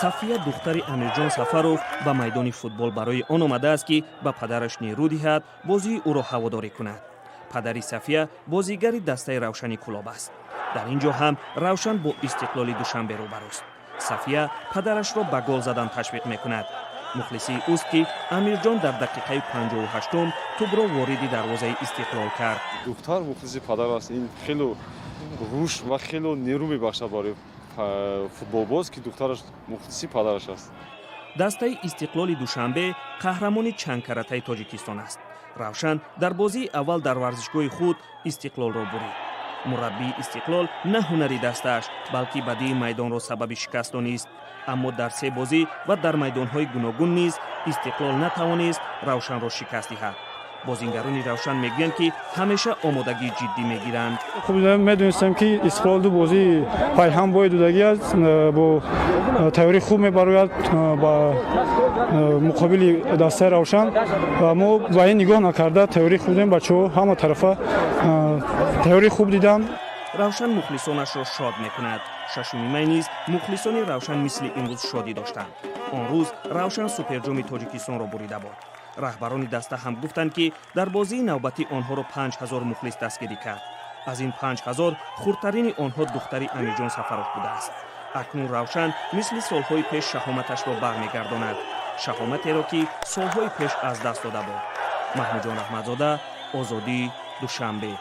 Сафия, духтари Амирҷон Сафаров, ба майдони футбол барои он омадааст, ки ба падараш нерӯ диҳад, бозии ӯро ҳаводорӣ кунад. Падари Сафия бозигари дастаи Равшани Кӯлоб аст. Дар ин ҷо ҳам Равшан бо Истиқлоли Душанбе рӯбарӯст. Сафия падарашро ба гол задан ташвиқ мекунад. Мухлисии ӯст, ки Амирҷон дар дақиқаи 58-ум тӯбро вориди дарвозаи Истиқлол кард. Духтар мухлиси падар аст. Ин хело рушд ва хело нерӯ мебахшад барои футболбоз, ки духтараш мухлиси падараш аст. Дастаи Истиқлоли Душанбе қаҳрамони чандкаратаи Тоҷикистон аст. Равшан дар бозии аввал дар варзишгоҳи худ Истиқлолро бурид. Мураббии Истиқлол на ҳунари дастааш, балки бадии майдонро сабаби шикаст донист. Аммо дар се бозӣ ва дар майдонҳои гуногун низ Истиқлол натавонист Равшанро шикаст диҳад. Бозингарони Равшан мегӯянд, ки ҳамеша омодагии ҷиддӣ мегиранд. Хуб медонистем, ки Истиқлол ду бозии пайҳам бои додагӣ аст, бо тайёрии хуб мебарояд ба муқобили дастаи Равшан ва мо ба ин нигоҳ накарда тайёрии хуб дидем. Бачаҳо ҳама тарафа тайёрии хуб диданд. Равшан мухлисонашро шод мекунад. 6-уми май низ мухлисони Равшан мисли имрӯз шодӣ доштанд. Он рӯз Равшан Суперҷоми Тоҷикистонро бурида буд. Раҳбарони даста ҳам гуфтанд, ки дар бозии навбатӣ онҳоро 5000 мухлис дастгирӣ кард. Аз ин 5000 хурдтарини онҳо духтари Амирҷон Сафаров будааст. Акнун Равшан мисли солҳои пеш шаҳоматашро бармегардонад, шаҳоматеро, ки солҳои пеш аз даст дода буд. Маҳмудҷон Аҳмадзода, Озодӣ, Душанбе.